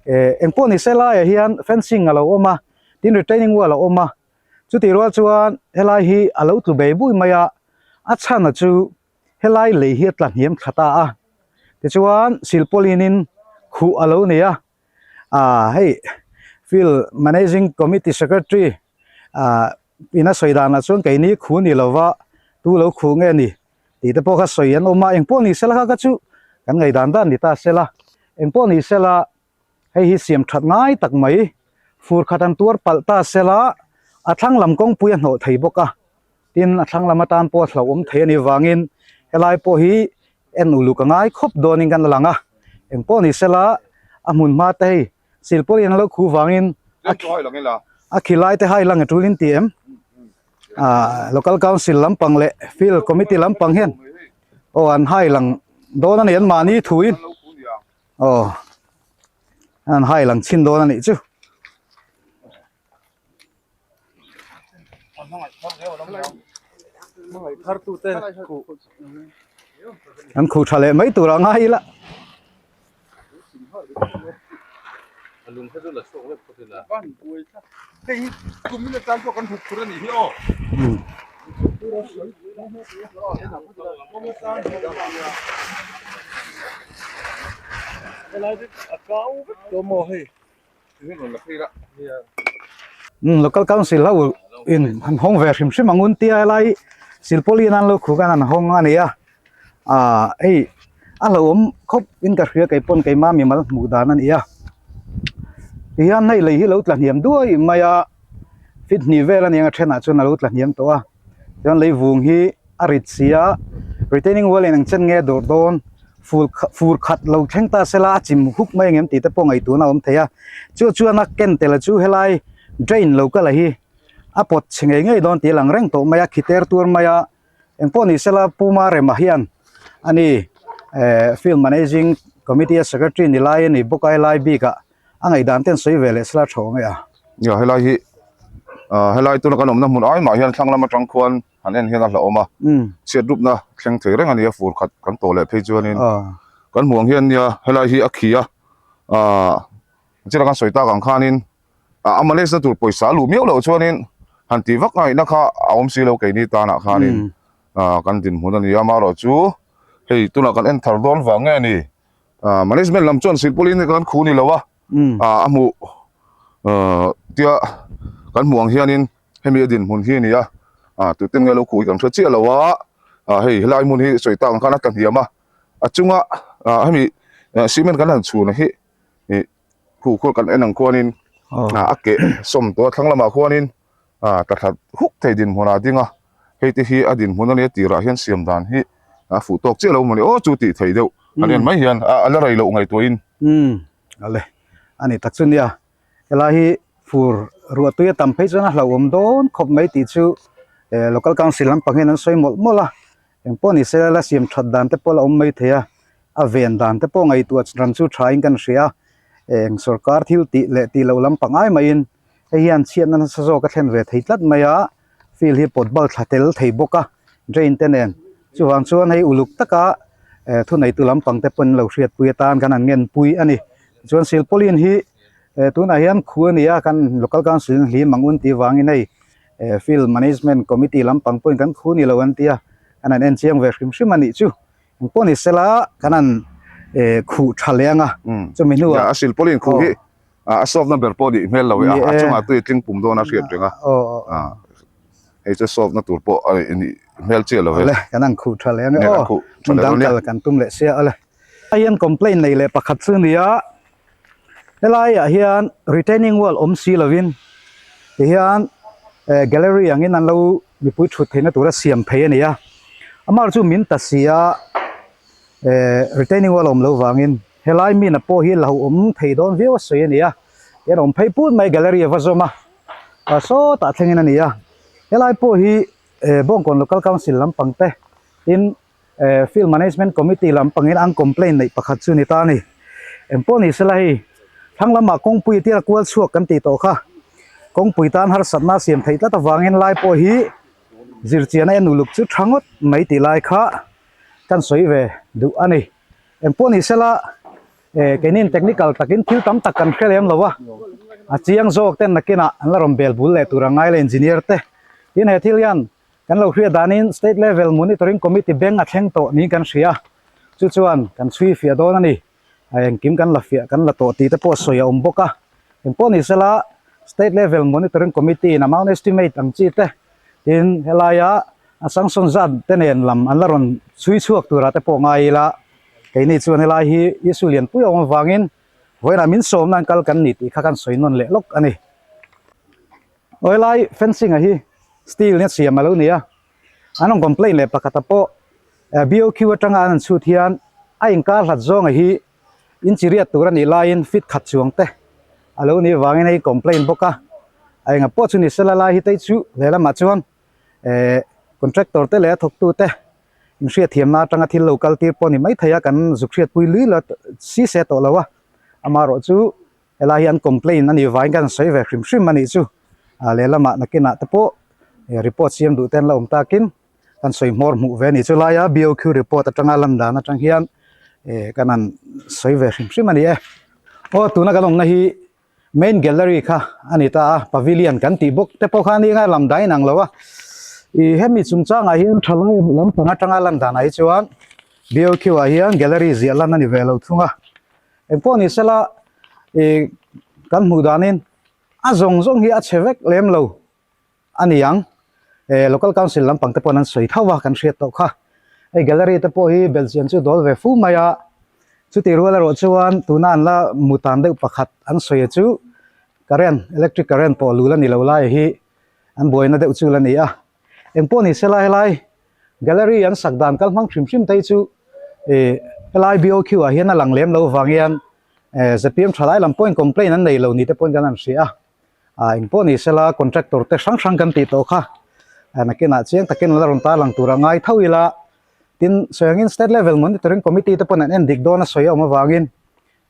eh engpawh ni se laiah hian fencing a lo awm a tin retaining wall a awm a. Chutih rual chuan helai hi a lo tlu bei bui mai a, a chhana chu helai lei hi a tla hniam thla ta a, tichuan silpawlinin khuh a lo nei a, ah hei field managing committee secretary ah ina sawi danah chuan keini khu ni lova tu lo khuh nge ni tih te pawh kha sawi an awm a, engpawh ni sela kha kha chu kan ngaihdan dan ni ta sela, engpawh ni sela. Hei hi siam that ngai tak mai, fur khat an tuar palh ta sela a thlang lam kawngpui a hnawh thei bawk a, tin a thlang lam atan pawh a hlauhawm thei a nih vangin helai pawh hi en uluk a ngai khawp dawnin kan la lang a, engpawh ni sela a hmun hma te hei silpawlin an lo khu vangin a khi lai te hai lang e tulin ti em ah local council lampang leh field committee lampang hian aw an hai lang dawn a ni an mahni thuin. Aw an hai lang chhin dawn a nih chu. An khuh tha leh mai tur a ngai ila. Local council ho in an hawng ve hrim hrim ang un tia helai silpawlin an lo khuk a an hawng a ni a ah hei a hlauhawm khawp in ka hria keipawn keima mimal hmuh dan a ni a tihian hei lei hi lo tla hniam duai mai a fit hnih vel a ni ang a thenah chuan a lo tla hniam tawh a chuan lei vung hi a rit si a retaining wall in eng chen nge a dawrh dawn fur fur khat lo thleng ta sela a chim huk mai ang em tih te pawh ngaihtuahna a awm thei a chu chuan a ken tel chu helai drain lo kal a hi a pawt chhe ngei ngei dawn tih a lang reng tawh mai a khi ter tuar mai a engpawh ni sela Puma Rema hian ani eh field managing committee a secretary ni lai a ni bawk a helai bikah a ngaihdan te an sawi ve leh sela tha awm e a. Nia helai hi ah helai tuna kan awmna hmun ai mah hian thlang lam atang khuan han en hian a hlauhawm a chhiat rupna thleng thei reng a ni a fur khat kan tawh leh phei chuanin kan hmuh ang hian nia helai hi a khi a ah chila kan sawi tak ang khanin a manage na tur pawisa a luh miau loh chuanin han tih vak ngaihna kha a awm si lo keini tanah khanin ah kan dinhmun a ni a amaherawh chu hei tunah kan en thar dawn vang nge ni ah management lam chuan silpawlin kan khu ni lo a ah a hmuh ah tia kan hmuh ang hianin hemi a dinhmun hi a ni a ah tute nge lo khuh hi kan hre chiah lo a ah hei helai hmun hi sawi tak ang khan a tla hniam a a chunga ah hemi cement kan han chhun hi ih khu khual kan en ang khuanin ah a keh sawm tawh a thlang lamah khuanin ah tla thla huk thei dinhmun ah a ding a hei te hi a dinhmun a nia tirah hian siam dan hi a fuh tawk chiah lo maw ni aw chu tih theih deuh an en mai hian a la rei loh ngaihtuahin. Umm ale a ni tak chu nia helai hi fur ruah tui a tam phei chuan a hlauhawm dawn khawp mai tih chu eh local council lampang hian an sawi mawlh mawlh a engpawh ni se la siam that dan te pawh la awm mai thei a. a ven dan te pawh ngaihtuah ran chu thain kan hria eng sorkar thil tih leh tih loh lam pangai maiin hei hian chhiatna nasa zawk a thlen ve thei tlat mai a field hi pawt bal thla tel thei bawk a drain te nen chuvang chuan hei uluk taka eh thuneitu lampang te pawhin lo hriatpui atan kan han ngenpui a ni chuan silpawlin hi eh tunah hian khu a ni a kan local council in hlim ang un tih vangin hei. Eh field management committee lampang pawhin kan thu ni lo an tia kan han en chiang ve hrim hrim a nih chu engpawh ni sela kan han eh khuh tha leh anga chumi hnuah a silpawlin khuh hi a solve na ber pawh nih hmel lo e a chungah tui tling pum dawn a hriat reng a hei chu solve na tur pawh a nih hmel chiah lo e le kan han khuh tha leh anga aw hmun dang kal kan tum leh sia ale a hian complaint nei leh pakhat chu nia Helai ah hian retaining wall awm si lovin tihian eh gallery angin an lo mipui thut theihna tura siam phei a ni a amah chu min ta si a eh retaining wall awm loh vangin helai mina pawh hi lo awm thei dawn viau a sawi a ni a tihian awm phei put mai gallery a va zawm a ah sawtah thlengin a ni a helai pawh hi eh Bawngkawn local council lampang te tin Eh field management committee lam pangin an complaint neih pakhat chu ni ta a ni. Engpawh ni sela hei thlang lamah kawngpui tir a kual chhuak kan tih tawh kha. Kawngpui tan harsatna a siam theih tlat avangin lai pawh hi zirchian a en uluk chu tha ngawt mai tih lai kha kan sawi ve duh a ni. Engpawh ni sela eh keinin technical takin thil tam tak kan hre lem lo a, a chiang zawk ten nakinah an la rawn bel bul leh tur a ngai la engineer te. Tin he thil hian Kan lo hriat danin State Level Monitoring Committee beng a thleng tawh niin kan hria. Chu chuan kan chhui fiah dawn a ni. A engkim kan la fiah kan la tawh tih te pawh sawi a awm bawk a. Engpawh ni sela State Level Monitoring Committee in amount estimate ang chi te tin helaia a sanction zat te nen lam an la rawn chhui chhuak turah te pawh ngai ila keini chuan helai hi issue lianpui a awm avangin vawiinah min sawmna an kal kan ni tih kha kan sawi nawn leh lawk a ni. Aw helai fencing a hi steel nia siam a lo ni a an rawn complaint leh pakhat a pawh BOQ atanga an han chhut hian a inkar hlat zawng a hi inchi riat tur a nih laiin fit khat chuang te a lo nih vangin hei complaint bawk a a enga pawh chu ni sela lai hi tei chu lehlamah chuan eh contractor te leh a thawktu te inhriatthiamna atanga thil lo kal tir pawh a ni maithei a kan zuk hriatpui lui la si se tawh lo a amaherawh chu Helai hi an complaint a nih vangin kan sawi ve hrim hrim a nih chu. Ah lehlamah nakinah te pawh report siam duh te an la awm takin kan sawi hmawr hmuh ve a nih chu laia BOQ report atanga lan dan atang hian eh kan han sawi ve hrim hrim a ni e. Aw tuna kan awmna hi main gallery kha a ni ta a pavilion kan tih bawk te pawh kha a ni anga lam dan inang lo a. Ih hemi chungchangah hian thalai lampang atanga lan danah hi chuan BOQ ah hian gallery ziah lan a ni ve lo thung a. Engpawh ni sela ih kan hmuh danin a zawng zawng hi a chhe vek lem lo a ni ang. Eh local council lampang te pawhin an sawi tho a kan hriat tawh kha. Hei gallery te pawh hi belhchian chu dawl ve fu mai a, chutih rual erawh chuan tuna an la mu tan deuh pakhat an sawi chu current electric current pawh lul a ni lo lai hi an buaina deuh chu la ni a. Engpawh ni sela helai Gallery an sak dan kal hmang hrim hrim te hi chu ih helai BOQ ah hian a lang lem lo vang hian eh zpm thalai lam pawhin complaint an nei lo ni te pawhin kan han hria a ah engpawh ni sela contractor te hrang hrang kan tih tawh kha ah nakinah chiang takin an la rawn tarlang tur a ngai tho ila tin sawi angin state level monitoring committee te pawn an en dik dawn a sawi a awm avangin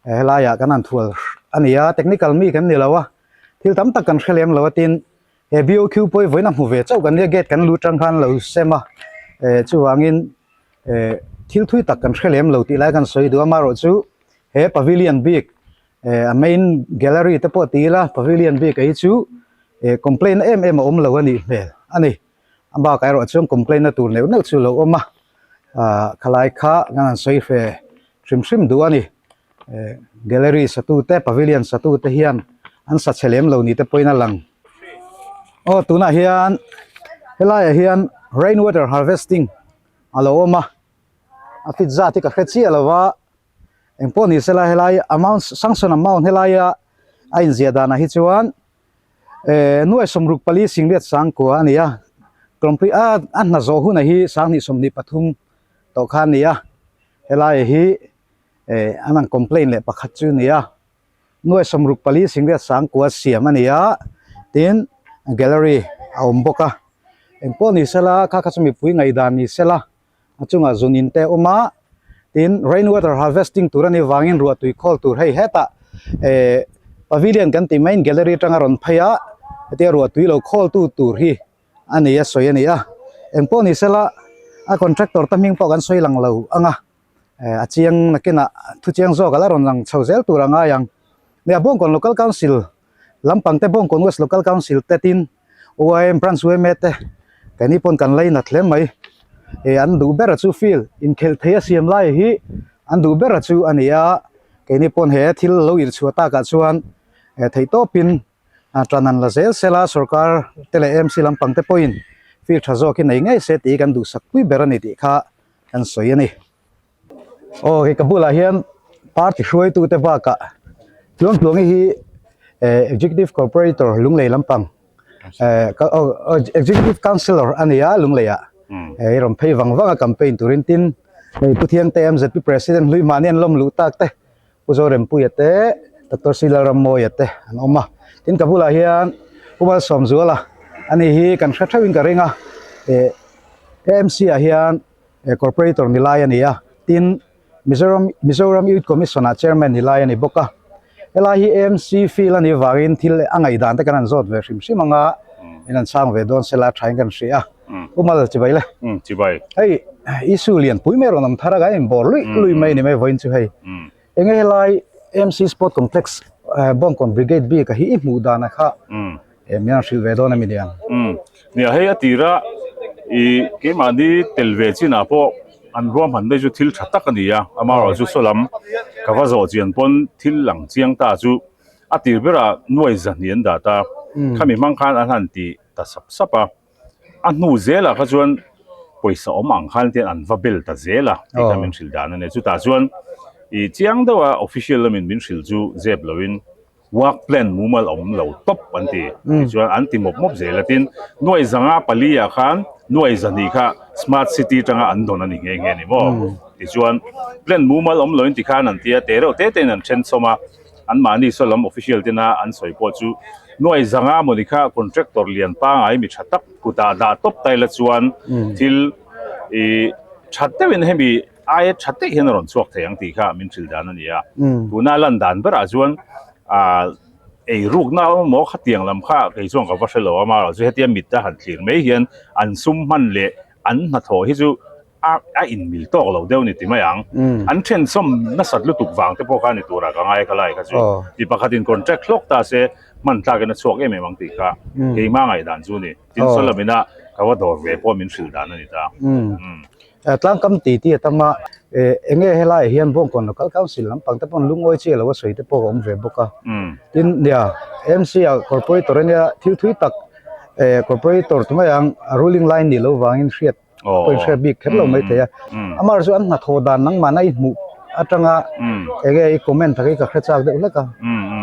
eh helaiah kan han thual a ni a technical mi kan ni lo a thil tam tak kan hre lem lo a tin He BOQ pawh hi vawiin a hmu ve chauh kan nia gate kan lut tang khan lo sem a eh chuvangin eh thil thui tak kan hre lem lo tih lai kan sawi duh a amaherawh chu he pavilion bik eh a main gallery te pawh ti ila pavilion bik a hi chu eh complaint na em em a awm lo a nih hmel a ni a bakah erawh chuan complaint na tur neuh neuh chu a lo awm a ah khalai kha kan han sawi ve hrim hrim duh a ni. Eh gallery satu te pavilion satu te hian an sa chhe lem lo ni te pawhin a lang aw tunah hian helaiah hian rain water harvesting a lo awm a a fit zat hi ka hre chiah lo va engpawh ni sela helai amount sanction amount helaia a inziah danah hi chuan eh nuai sawmruk pali singriat sangkua a ni a complete a a hna zawh hunah hi sanghnih 23 tawh kha a ni a helai hi. eh an han complaint leh pakhat chu a ni a nuai 64 singriat sangkua siam a ni a tin gallery a awm bawk a engpawh ni sela kha kha chu mipui ngaihdan ni sela a chungah zun in te a awm a tin rain water harvesting tur a nih vangin ruah tui khawl tur hei hetah eh pavilion kan tih maiin gallery atanga rawn phei a hetia ruah tui lo khawl tu tur hi a ni a sawi a ni a engpawh ni sela a contractor te hming pawh kan sawi lang lo ang a. eh a chiang nakinah thu chiang zawk a la rawn lang chho zel tur a ngai ang nia Bawngkawn Local Council lampang te Bawngkawn West Local Council te tin. UIM branch UMA te keini pawn kan lainat hle mai eh an duh ber a chu field inkhelh theih a siam lai hi an duh ber a chu a ni a keini pawn he thil lo irh chhuah takah chuan eh theih tawpin a tan an la zel sela sorkar te leh MC lampang te pawhin field tha zawk hi nei ngei se tih hi kan duhsak pui ber a ni tih kha kan sawi a ni. Aw hei ka bulah hian party hruaitu te bakah Tluangtluangi hi eh executive corporator Lunglei lampang eh aw executive councillor a ni a Lunglei ah eh i rawn phei vang vang a campaign turin tin hei Pu Thiangte MZP president hlui mahni an lawm luh tak te Pu Zorempuia te Doctor C Lalrammawia te an awm a tin ka bulah hian Pu Malsawmzuala ani hi kan hre theuhin ka ring a eh AMC ah hian eh corporator ni lai a ni a tin Mizoram Mizoram Youth Commission ah chairman ni lai a ni bawk a helai hi AMC field a nih vangin thil a ngaih dan te kan han zawt ve hrim hrim anga in an chhang ve dawn sela tha in kan hria a Pu Mal chibai le chibai hei issue lian pui mai rawn awm thar a kan inbawr luih luih mai a ni mai vawiin chu hei enge helai AMC Sport Complex Bawngkawn Brigade bik a hi i hmuh dan a kha Eh min han hrilh ve dawn a mi niang. Umm nia hei a tira ih keimahni tel ve chinah pawh an ruahman daih chu thil tha tak a ni a, amaherawh chu saw lam ka va zawh chian pawn thil lang chiang ta chu a tir berah nuai zahnih an dah ta, khami hmang khan an han ti ta sap sap a, a hnu zelah kha chuan pawisa awm ang khan te an va bel ta zel a tih kha min hrilh dan a ni, chutah chuan ih chiang deuha official lamin min hrilh chu zep loin. Work plan mumal awm lo tawp an ti. Tichuan an ti mawp mawp zel a tin nuai zanga pali ah khan nuai zahnih kha smart city atanga an dawn a ni nghe nghe a ni maw. Tichuan plan mumal awm loin tikhan an ti a te reuh te te in an then chhawm a anmahni saw lam official tena an sawi pawh chu nuai zanga mawni kha contractor lian pangai mi tha tak kutah dah tawp ta ila chuan thil ih tha deuhin hemi Aia tha daih hian a rawn chhuak thei ang tih kha min hrilh dan a ni a. Tuna lan dan berah chuan ah ei rukna emaw khatiang lam kha kei chuan ka va hre lo a, amaherawhchu hetia mit a han thlir mai hian an sum hman leh an hnathawh hi chu a a inmil tawk lo deuh a ni ti mai ang. An thensawm nasat lutuk vang te pawh kha a ni turah ka ngai kha lai kha chu. Mi pakhatin contract hlawk ta se hman tlakin a chhuak em em ang tih kha keimah ngaihdan chu a ni. Tin saw lamina ka va dawr ve pawh min hrilh dan a ni ta. Tlangkam ti ti a tam a, eng nge helaiah hian Bawngkawn Local Council lampang te pawn lungawi chiah lo a sawi te pawh a awm ve bawk a. Tin, nia, MC ah Corporator a nia, thil thui tak Corporator tu mai ang ruling line nih loh vangin hriat pawh in hriat bik kher lo mai thei a. Amaherawhchu chu an hnathawh dan nangmahna i hmuh atanga eng nge i comment tak hi ka hre chak deuh hlek a,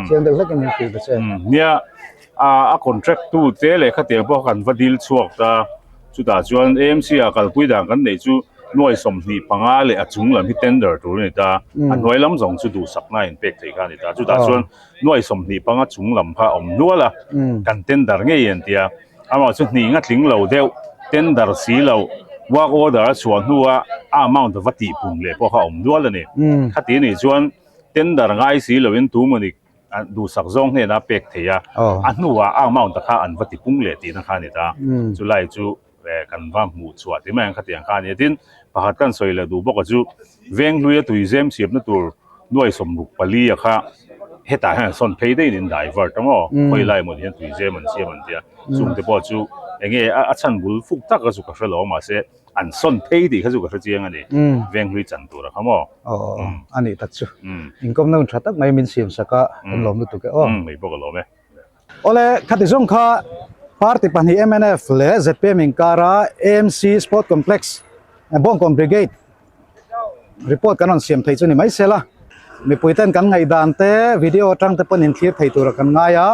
chiang deuh hlekin min hrilh ta che. Nia, a contract tu te leh khatiang pawh kan va dil chhuak ta. Chutah chuan AMC ah kalpui dan kan neih chu nuai 25 leh a chung lam hi tender tur a ni ta, a hnuai lam zawng chu duhsakna a inpek theih kha a ni ta. Chutah chuan nuai 25 chung lam kha a awm nual a, kan tender ngei an ti a. Amah chu hnih nga tling lo deuh, tender si lo, work order a chhuah hnua a amount va tihpun leh pawh kha a awm nual a ni. Khati anih chuan tender ngai si loin tumawni duhsak zawng hnena pek thei a, a hnuah a amount kha an va tipung leh tihna kha a ni ta. Chulai chu kan va hmuh chhuah ti mai ang khatiang kha a ni a. Tin, pakhat kan sawi leh duh bawk a chu Venghlui a tuizem siamna tur nuai 64 a kha hetah hian an sawn phei daihin in divert ang aw, khawi lai emaw ni hian tuizem an siam an tia. Chungte pawh chu enge a chhan bul fuk tak a chu ka hre lo a mahse An sawn phei tih kha chu ka hre chiang a ni. Venghlui chan tur a kha maw? Aw a nih tak chu. Inkawmna hun tha tak mai min siam sak a, kan lawm lutuk e aw. Mei pawh ka lawm e. Awle, khati zawng kha party pahnih mnf leh zpm inkara AMC Sport Complex Bawngkawn Brigade report kan rawn siam thei chu ni mai sela. Mipui ten kan ngaihdan te video atang te pawn inthlir thei tura kan ngai a,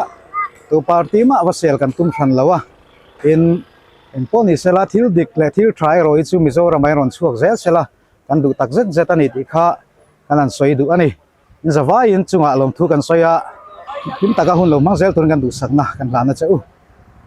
tu party mah va sel kan tum hran lo a, tin Engpawh ni sela, thil dik leh thil tha erawh hi chu Mizoram ah rawn chhuak zel sela, kan duh tak zet zet a ni tih kha kan han sawi duh a ni. In zavaiin chungah lawmthu kan sawi a, hlim taka hun lo hmang zel turin kan duhsakna kan hlan a che u.